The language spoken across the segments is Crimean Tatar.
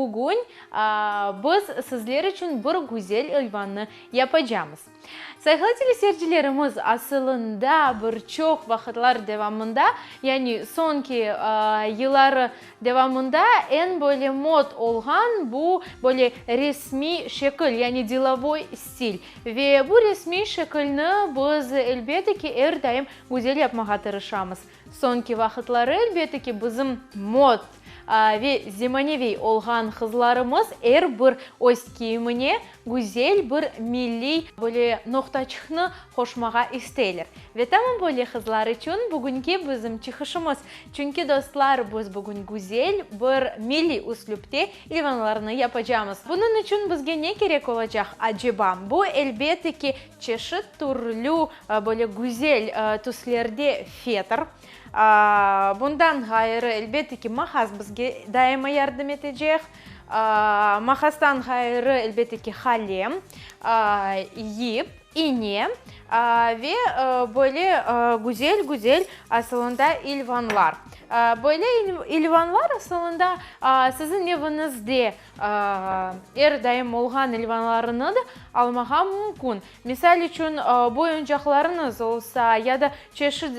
Bugün biz sizler içün bir güzel ilvannı yapacamız. Sayğılı teleseyircilerimiz, asılında bir çoq vaqıtlar devamında, yani soñki yılları devamında eñ böyle mod olğan bu böyle resmiy şekil, yani delovoy stil. Ve bu resmiy şekilni biz, elbette ki, er daim güzel yapmağa tırışamız. Soñki vaqıtları, elbette ki, bizim mod ve zemaneviy olğan qızlarımız er bir öz kiyimine güzel bir milliy böyle noqtaçıqnı qoşmağa isteyler. Ve tamam böyle qızlar içün bugünki bizim çıqışımız. Çünki, dostlar, biz bugün güzel bir milliy üslüpte ilvanlarnı yapacamız. Bunıñ içün bizge ne kerek olacaq, aceba? Bu, elbette ki, çeşit türlü böyle güzel tüslerde fetr. Bundan ğayrı, elbette ki, maqas bizge daima yardım etecek. Maqastan ğayrı, elbette ki, qalem, yip, iğne ve böyle güzel-güzel asılında ilvanlar. Böyle ilvanlar asılında siziñ eviñizde er daim olğan ilvanlarnı da almağa mümkün. Misal içün, boyuncaqlarıñız olsa ya da çeşit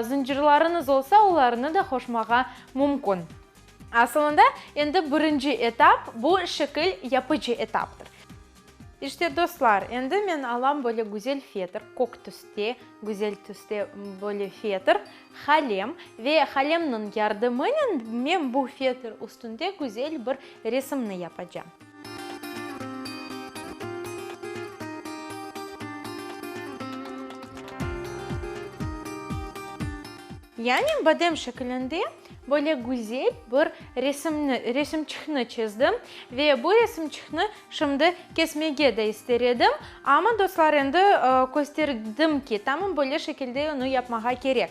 zıncırlarıñız olsa, olarnı da qoşmağa mümkün. Asılında, endi birinci etap, bu şekil yapıcı etaptır. İşte, dostlar, endi men alam böyle güzel fetr, kök tüste, güzel tüste böyle fetr, qalem ve qalemniñ yardımınen men bu fetr üstünde güzel bir resimni yapacam. Yani badem şekilinde böyle güzel bir resimni, resimçikni çizdim ve bu resimçikni şimdi kesmege de ister edim, amma, dostlar, endi kösterdim ki, tamam böyle şekilde onı yapmağa kerek.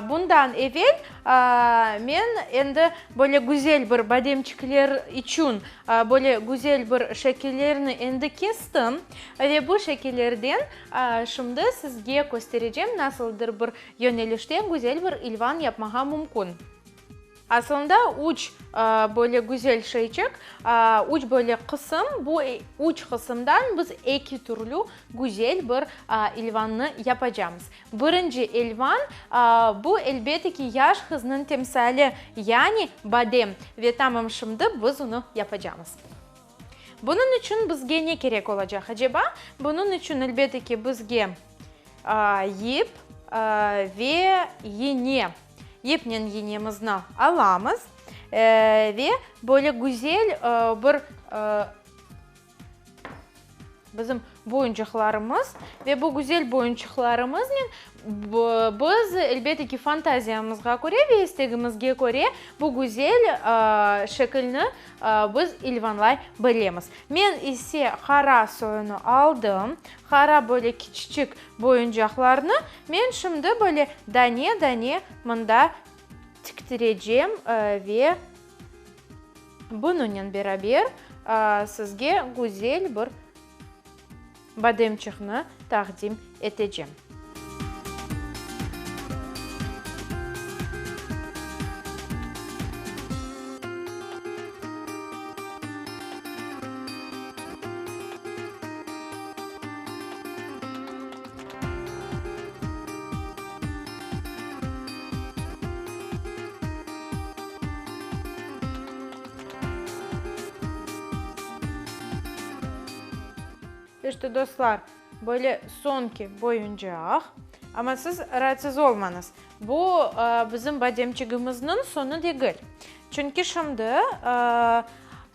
Bundan evel men endi böyle güzel bir bademçikler içün böyle güzel bir şekillerni endi kestim ve bu şekillerden şimdi sizge kösterecem nasıldır bir yönelişte güzel bir ilvan yapmağa mümkün. Aslında üç böyle güzel şeyçik, üç böyle qısım, bu üç qısımdan biz eki türlü güzel bir ilvannı yapacamız. Birinci ilvan, bu, elbette ki, yaş qıznıñ timsali, yani badem ve tamam şimdi biz onı yapacamız. Bunıñ içün bizge ne kerek olacaq, aceba? Bunıñ içün, elbette ki, bizge yip ve iğne. Yipnen iğnemizni alamız ve böyle güzel bir bizim boyunçıqlarımız ve bu güzel boyunçıqlarımıznen biz, elbette ki, fantaziyamızğa köre ve istegimizge köre bu güzel şekilni biz ilvanlay bilemiz. Men ise qara soyunı aldım, qara böyle kiçiçik boyuncaqlarnı men şimdi böyle dane-dane mında tiktirecem ve bunıñnen beraber sizge güzel bir bademçiqni taqdim etecem. İşte, dostlar, böyle soñki boyuncaq. Amma siz raatsız olmañız. Bu bizim bademçigimizniñ soñu degil. Çünki şimdi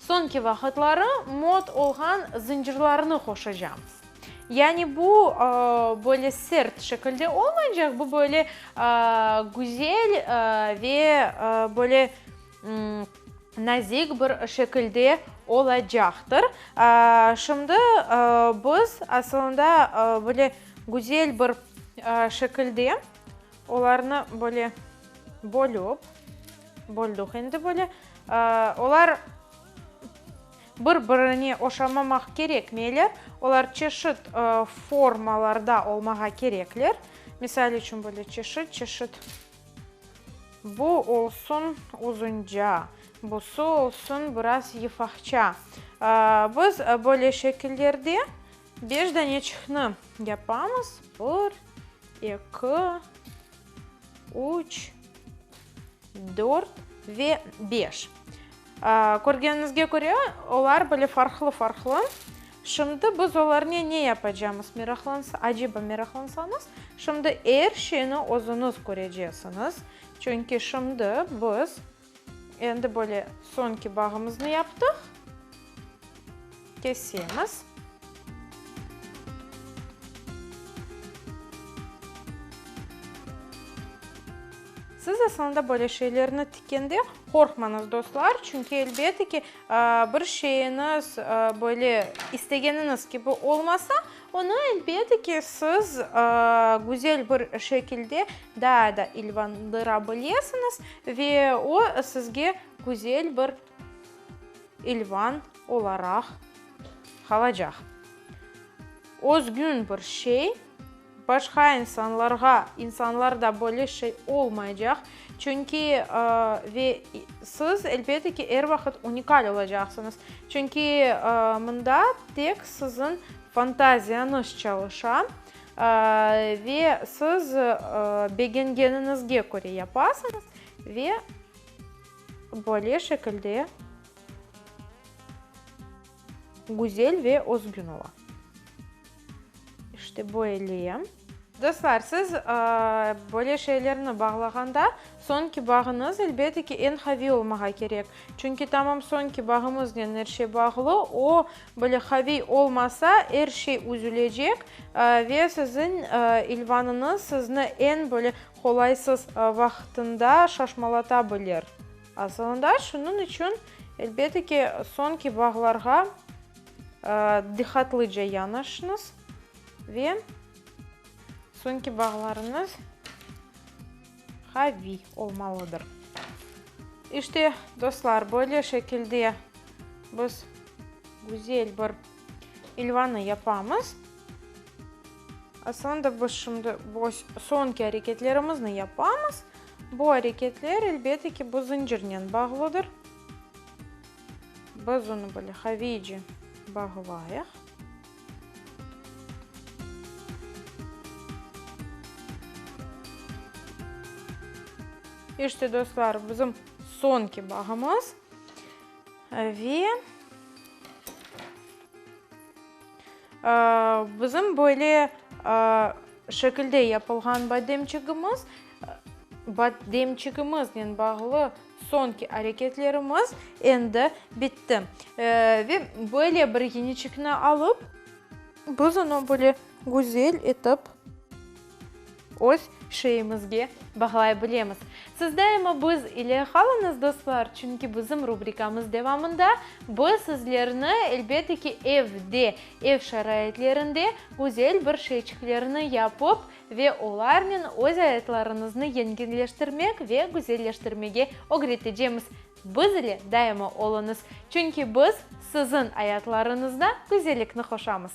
soñki vaqıtları mod olğan zıncırlarnı qoşacamız. Yani bu böyle sert şekilde olmaycaq, bu böyle güzel ve böyle nazik bir şekilde olacaqtır. Şimdi biz asılında böyle güzel bir şekilde olarnı böyle bölüp, böldük endi böyle, olar bir-birine oşamamaq kerekmeyler, olar çeşit formalarda olmağa kerekler. Misal içün, böyle çeşit-çeşit. Bu olsun uzunca. Busı olsun biraz yıfaqça. Biz böyle şekillerde beş daneçikni yapamız. Bir, eki, üç, dört ve beş. Körgeniñizge köre, olar böyle farqlı-farqlı. Şimdi biz olarnen ne yapacamız, aceba meraqlansañız, şimdi er şeyni özüñiz köreceksiñiz. Çünki şimdi biz endi böyle soñki bağımıznı yaptıq, kesemiz. Siz aslında böyle şeylerni tikkende qorqmañız, dostlar, çünki elbette ki, bir şeyiñiz böyle istegeniñiz kibi olmasa, onı elbette ki, siz güzel bir şekilde daa da ilvandıra bilesiñiz ve o sizge güzel bir ilvan olaraq qalacaq. Özgün bir şey. Başqa insanlarğa, insanlarda böyle şey olmaycaq, çünki ve siz, elbette ki, er vaqıt unikal olacaqsıñız, çünki mında tek siziñ fantaziyañız çalışa ve siz begengeniñizge köre yapasıñız ve böyle şekilde güzel ve özgün ola. İşte böyle. Dostlar, siz böyle şeylerni bağlağanda, soñki bağıñız, elbette ki, eñ qaviy olmağa kerek. Çünki tamam soñki bağımıznen er şey bağlı, o, böyle qaviy olmasa, er şey üzülecek ve siziñ ilvanıñız sizni eñ böyle qolaysız vaqtında şaşmalata bilir. Asılında, şunıñ içün, elbette ki, soñki bağlarğa Diqqatlıca yanaşıñız ve soñki bağlarıñız qaviy olmalıdır. İşte, dostlar, böyle şekilde biz güzel bir ilvanı yapamız. Aslında biz şimdi bu soñki areketlerimizni yapamız. Bu areketler, elbette ki, bu zıncırnen bağlıdır. Biz onı böyle haviyce bağlayıq. İşte, dostlar, bizim soñki bağımız. Ve bizim böyle şekilde yapılğan bademçigimiz, bademçigimiznen bağlı Soñki areketlerimiz endi bitti. Ve böyle bir yeniçikni alıp, biz onı böyle güzel etip öz şeyimizge bağlay bilemiz. Siz daima biz ile qalıñız, dostlar, çünki bizim rubrikamız devamında biz sizlerni, elbette ki, evde, ev şaraitlerinde güzel bir şeyçiklerni yapıp, Ve olarnen öz ayatlarıñıznı yengilleştirmek ve güzelleştirmege ögretecemiz. Biz ile daima oluñız, çünki biz siziñ ayatlarıñızda güzellikni qoşamız.